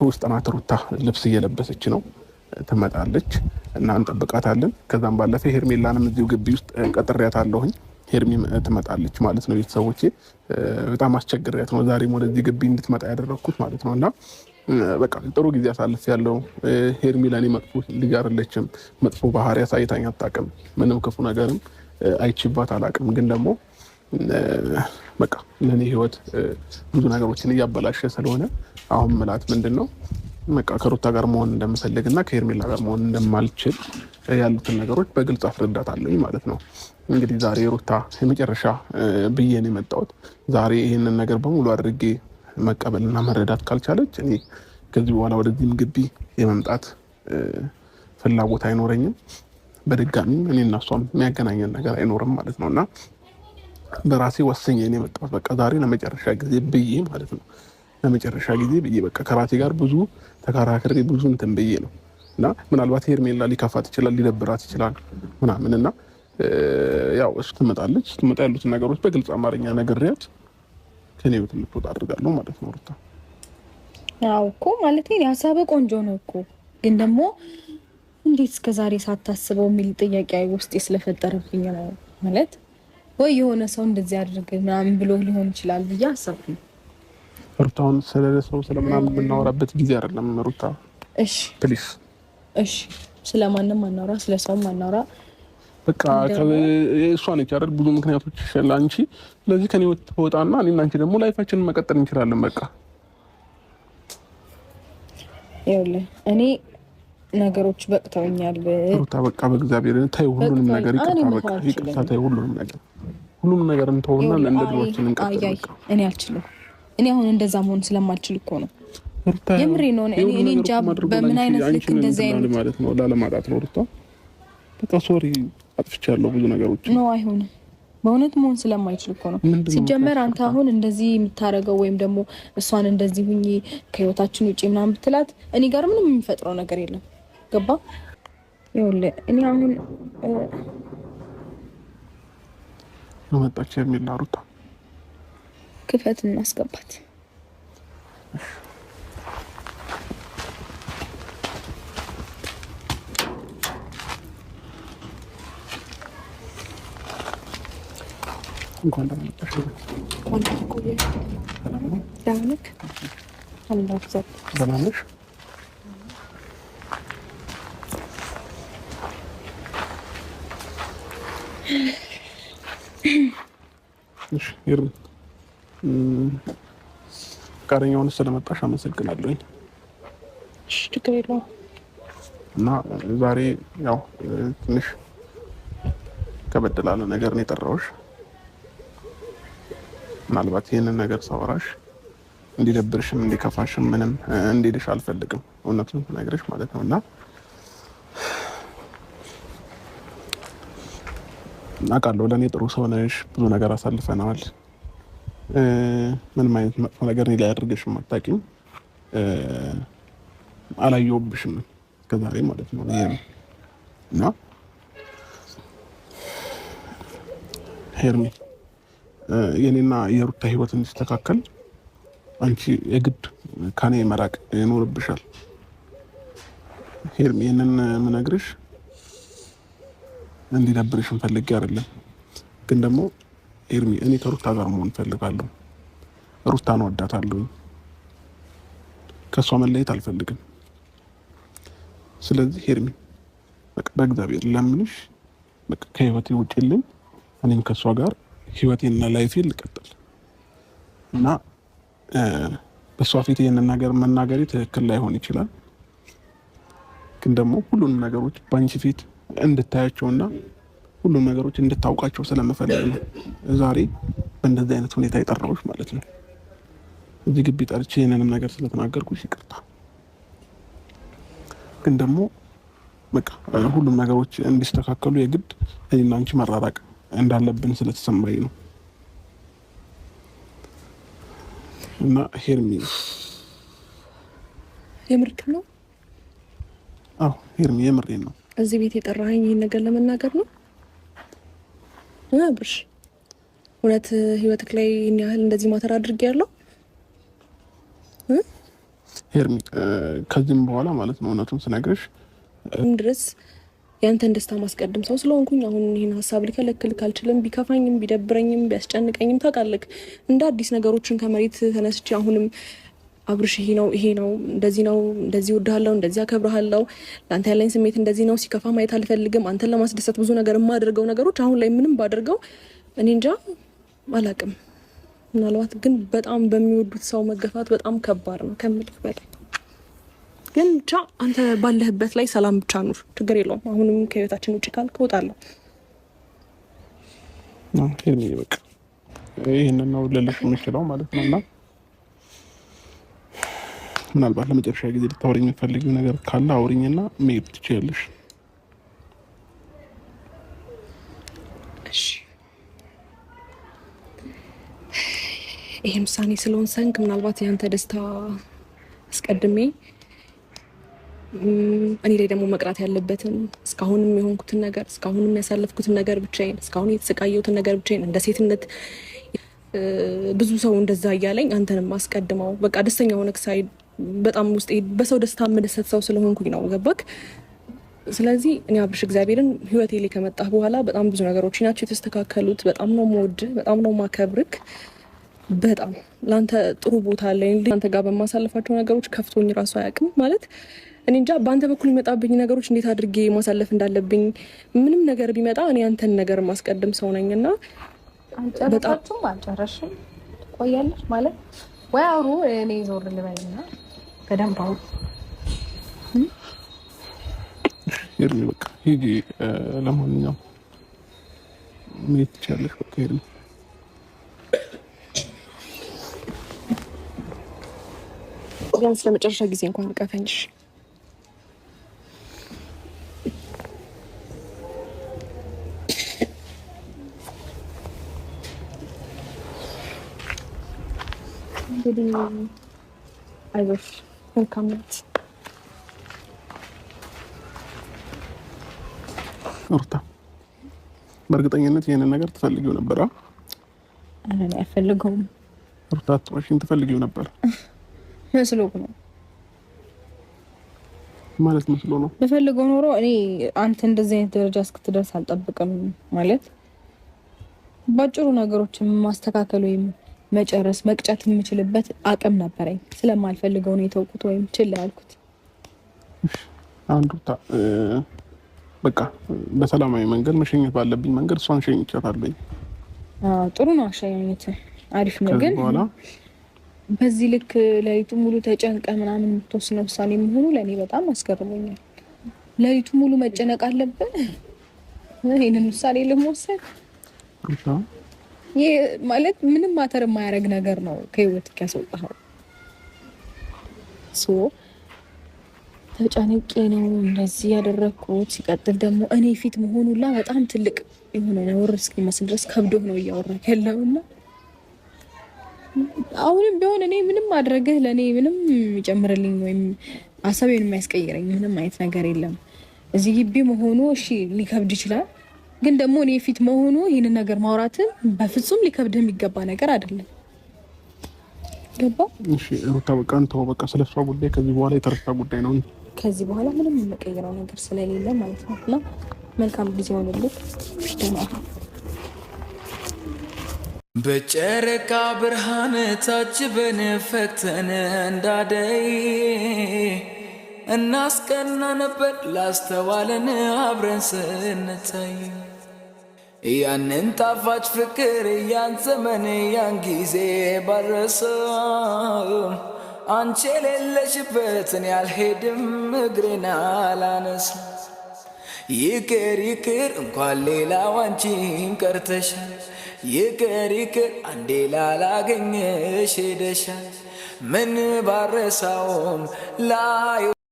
ውስጥ ናት ሩታ፣ ልብስ እየለበሰች ነው። ትመጣለች እና እንጠብቃታለን። ከዛም ባለፈ ሄርሜላንም እዚሁ ግቢ ውስጥ ቀጥሬያታለሁኝ። ሄርሚ ትመጣለች ማለት ነው። ቤተሰቦቼ በጣም አስቸግሬያት ነው ዛሬም ወደዚህ ግቢ እንድትመጣ ያደረግኩት ማለት ነው። እና በቃ ጥሩ ጊዜ አሳልፍ ያለው ሄርሚ ለእኔ መጥፎ ልጅ አይደለችም። መጥፎ ባህሪ አሳይታኝ አታውቅም። ምንም ክፉ ነገርም አይቼባት አላውቅም። ግን ደግሞ በቃ ለእኔ ህይወት ብዙ ነገሮችን እያበላሸ ስለሆነ አሁን ምላት ምንድን ነው በቃ ከሩታ ጋር መሆን እንደምፈልግ እና ከሄርሜላ ጋር መሆን እንደማልችል ያሉትን ነገሮች በግልጽ አስረዳታለሁኝ ማለት ነው። እንግዲህ ዛሬ ሩታ የመጨረሻ ብዬ ነው የመጣሁት። ዛሬ ይህንን ነገር በሙሉ አድርጌ መቀበልና መረዳት ካልቻለች እኔ ከዚህ በኋላ ወደዚህም ግቢ የመምጣት ፍላጎት አይኖረኝም። በድጋሚም እኔ እና እሷም የሚያገናኘን ነገር አይኖርም ማለት ነው እና በራሴ ወስኜ ነው የመጣሁት። በቃ ዛሬ ለመጨረሻ ጊዜ ብዬ ማለት ነው ለመጨረሻ ጊዜ ብዬ በቃ ከራሴ ጋር ብዙ ተከራክሬ ብዙ እንትን ብዬ ነው እና ምናልባት ሄርሜላ ሊከፋት ይችላል፣ ሊደብራት ይችላል ምናምን እና ያው እሱ ትመጣለች። ስትመጣ ያሉትን ነገሮች በግልጽ አማርኛ ነግሬያት ከኔ ቤት እንድትወጣ አድርጋለሁ ማለት ነው። ሩታ ያው እኮ ማለት ሀሳብህ ቆንጆ ነው እኮ ግን ደግሞ እንዴት እስከ ዛሬ ሳታስበው የሚል ጥያቄ ውስጤ ስለፈጠረብኝ ነው። ማለት ወይ የሆነ ሰው እንደዚህ አድርግ ምናምን ብሎ ሊሆን ይችላል ብዬ አሰብኩኝ። ሩታውን ስለ ሰው ስለምናምን የምናወራበት ጊዜ አይደለም ሩታ። እሺ please፣ እሺ፣ ስለማንም አናውራ፣ ስለ ሰውም አናውራ። በቃ እሷ ነች አይደል ብዙ ምክንያቶች ለአንቺ። ስለዚህ ከኔ ወጣና እኔና አንቺ ደግሞ life ኣችንን መቀጠል እንችላለን። በቃ ይኸውልህ እኔ ነገሮች በቅተውኛል ሩታ። በቃ በእግዚአብሔር ተይው ሁሉንም ነገር ይቅርታ፣ በቃ ይቅርታ፣ ተይው ሁሉንም ነገር፣ ሁሉንም ነገር እንተውና እንደ ድሯችን እንቀጥል። በቃ እኔ አልችልም። እኔ አሁን እንደዛ መሆን ስለማልችል እኮ ነው። የምሬ ነው። እኔ እንጃ በምን አይነት ልክ እንደዚህ አይነት ማለት ነው ላለማጣት ነው ሩታ። በቃ sorry አጥፍቻለሁ ብዙ ነገሮች። ነው አይሆንም። በእውነት መሆን ስለማይችል እኮ ነው። ሲጀመር አንተ አሁን እንደዚህ የምታደርገው ወይም ደግሞ እሷን እንደዚህ ሁኚ ከህይወታችን ውጪ ምናምን ብትላት እኔ ጋር ምንም የሚፈጥረው ነገር የለም። ገባ? ይኸውልህ እኔ አሁን መጣች የሚል ሩታ ክፈት እናስገባት። እንኳን ደህና መጣሽ። ደህና ነሽ? እሺ ይርም ፈቃደኛ ሆነሽ ስለመጣሽ አመሰግናለሁኝ። እሺ ችግር የለውም። እና ዛሬ ያው ትንሽ ከበድ ላለ ነገር ነው የጠራሁሽ። ምናልባት ይህንን ነገር ሳወራሽ እንዲደብርሽም እንዲከፋሽም ምንም እንዲልሽ አልፈልግም፣ እውነቱን ስነግርሽ ማለት ነው። እና አውቃለሁ ለእኔ ጥሩ ሰው ነሽ፣ ብዙ ነገር አሳልፈናል። ምንም አይነት መጥፎ ነገር እኔ ላይ አድርገሽም አታውቂም፣ አላየሁብሽም እስከዛሬ ማለት ነው። ይሄ እና ሄርሚ የኔና የሩታ ህይወት እንዲስተካከል አንቺ የግድ ከኔ መራቅ ይኖርብሻል። ሄርሚ ይህንን ምነግርሽ እንዲደብርሽም ፈልጌ አይደለም፣ ግን ደግሞ ሄርሚ እኔ ከሩታ ጋር መሆን እፈልጋለሁ። ሩታን ወዳታለሁ። ከእሷ መለየት አልፈልግም። ስለዚህ ሄርሚ በቃ በእግዚአብሔር ለምንሽ በቃ ከህይወቴ ውጪልኝ፣ እኔም ከእሷ ጋር ህይወቴና life ኤን ልቀጥል እና በእሷ ፊት ይህንን ነገር መናገሬ ትክክል ላይሆን ይችላል፣ ግን ደግሞ ሁሉንም ነገሮች በአንቺ ፊት እንድታያቸውና ሁሉም ነገሮች እንድታውቃቸው ስለምፈልግ ነው ዛሬ በእንደዚህ አይነት ሁኔታ የጠራሁሽ ማለት ነው። እዚህ ግቢ ጠርቼ ይህንንም ነገር ስለተናገርኩሽ ይቅርታ። ግን ደግሞ በቃ ሁሉም ነገሮች እንዲስተካከሉ የግድ እኔና አንቺ መራራቅ እንዳለብን ስለተሰማኝ ነው። እና ሄርሚ የምርክ ነው? አዎ ሄርሚ የምሬን ነው። እዚህ ቤት የጠራኸኝ ይህን ነገር ለመናገር ነው? አብርሽ እውነት ህይወትክ ላይ ይህን ያህል እንደዚህ matter አድርጌ ያለው? ሄርሚ ከዚህም በኋላ ማለት ነው እውነቱን ስነግርሽ ድረስ ያንተን ደስታ ማስቀድም ሰው ስለሆንኩኝ አሁን ይህን ሀሳብ ልከለክልክ አልችልም። ቢከፋኝም ቢደብረኝም ቢያስጨንቀኝም ታውቃለህ፣ እንደ አዲስ ነገሮችን ከመሬት ተነስቼ አሁንም አብርሽ ይሄ ነው ይሄ ነው እንደዚህ ነው እንደዚህ እወድሃለሁ፣ እንደዚህ አከብርሃለሁ፣ ለአንተ ያለኝ ስሜት እንደዚህ ነው፣ ሲከፋ ማየት አልፈልግም፣ አንተን ለማስደሰት ብዙ ነገር የማደርገው ነገሮች አሁን ላይ ምንም ባደርገው እኔ እንጃ አላቅም። ምናልባት ግን በጣም በሚወዱት ሰው መገፋት በጣም ከባድ ነው ከምልህ በላይ። ግን ብቻ አንተ ባለህበት ላይ ሰላም ብቻ ኑር፣ ችግር የለውም። አሁንም ከህይወታችን ውጭ ካልክ እወጣለሁ። በቃ ይህንን ነው ልልሽ የምችለው ማለት ነው። እና ምናልባት ለመጨረሻ ጊዜ ልታወሪኝ የምትፈልጊው ነገር ካለ አውሪኝና መሄድ ትችያለሽ። እሺ፣ ይሄን ውሳኔ ስለወሰንክ ምናልባት ያንተ ደስታ አስቀድሜ እኔ ላይ ደግሞ መቅራት ያለበትን እስካሁንም የሆንኩትን ነገር፣ እስካሁንም ያሳለፍኩትን ነገር ብቻዬን፣ እስካሁን የተሰቃየሁትን ነገር ብቻዬን፣ እንደ ሴትነት ብዙ ሰው እንደዛ እያለኝ አንተንም አስቀድመው በቃ ደስተኛ ሆነክ ሳይ በጣም ውስጤ በሰው ደስታ የምደሰት ሰው ስለሆንኩኝ ነው። ገባክ? ስለዚህ እኔ አብርሽ እግዚአብሔርን ህይወቴ ላይ ከመጣህ በኋላ በጣም ብዙ ነገሮች ናቸው የተስተካከሉት። በጣም ነው የምወድህ፣ በጣም ነው ማከብርክ። በጣም ለአንተ ጥሩ ቦታ አለኝ። አንተ ጋር በማሳለፋቸው ነገሮች ከፍቶኝ ራሱ አያውቅም። ማለት እኔ እንጃ በአንተ በኩል የሚመጣብኝ ነገሮች እንዴት አድርጌ ማሳለፍ እንዳለብኝ፣ ምንም ነገር ቢመጣ እኔ አንተን ነገር ማስቀድም ሰው ነኝ እና አልጨረሳችሁም? አልጨረስሽም? ትቆያለሽ ማለት ወይ አውሩ፣ እኔ ዞር ልበልና በደንብ አውሩ። ሄርሚ በቃ ሂጂ። ለማንኛውም መሄድ ትችያለሽ። በቃ ሄርሚ ቢያንስ ለመጨረሻ ጊዜ እንኳን እቀፈኝ። እንግዲህ አይዞሽ፣ መልካም ናት። ሩታ በእርግጠኝነት ይህንን ነገር ትፈልጊው ነበር? እኔ አልፈልገውም። ሩታ አትዋሽኝ፣ ትፈልጊው ነበር። መስሎክ ነው ማለት መስሎ ነው። በፈልገው ኖሮ እኔ አንተ እንደዚህ አይነት ደረጃ እስክትደርስ አልጠብቅም። ማለት ባጭሩ ነገሮችን ማስተካከል ወይም መጨረስ መቅጨት የምችልበት አቅም ነበረኝ። ስለማልፈልገው ነው የተውኩት ወይም ችላ ያልኩት። አንዱ በቃ በሰላማዊ መንገድ መሸኘት ባለብኝ መንገድ እሷን ሸኝቻታለሁ። ጥሩ ነው፣ አሸኛኘት አሪፍ ነው። ግን በዚህ ልክ ሌሊቱ ሙሉ ተጨንቀ ምናምን የምትወስነው ውሳኔ መሆኑ ለእኔ በጣም አስገርሞኛል። ሌሊቱ ሙሉ መጨነቅ አለብን ይህንን ውሳኔ ለመወሰን? ይህ ማለት ምንም matter የማያደርግ ነገር ነው ከህይወት ያስወጣኸው። So ተጨንቄ ነው እንደዚህ ያደረግኩት። ሲቀጥል ደግሞ እኔ ፊት መሆኑላ በጣም ትልቅ የሆነ ነውር እስኪመስል ድረስ ከብዶ ነው እያወራክ ያለውና አሁንም ቢሆን እኔ ምንም ማድረግህ ለእኔ ምንም የሚጨምርልኝ ወይም ሀሳቤን የሚያስቀይረኝ ምንም አይነት ነገር የለም። እዚህ ግቢ መሆኑ እሺ ሊከብድ ይችላል፣ ግን ደግሞ እኔ ፊት መሆኑ ይህንን ነገር ማውራትን በፍጹም ሊከብድህ የሚገባ ነገር አይደለም። ገባ? እሺ ሩታ በቃ እንተው፣ በቃ ስለሷ ጉዳይ ከዚህ በኋላ የተረሳ ጉዳይ ነው። ከዚህ በኋላ ምንም የምቀይረው ነገር ስለሌለ ማለት ነው። እና መልካም ጊዜ ሆንልህ። ደህና በጨረቃ ብርሃን ታጅበን ፈክተን እንዳደይ እናስቀና ነበር ላስተዋለን አብረን ስንታይ፣ ያንን ጣፋጭ ፍቅር ያን ዘመን ያን ጊዜ ባረሰው፣ አንቺ የሌለሽበትን ያልሄድም እግሬን አላነሳም። ይቅር ይቅር እንኳን ሌላ ዋንቺን ቀርተሻል። ይቅር ይቅር አንዴ ላላገኘሽ ሄደሻል። ምን ባረሳውም ላይ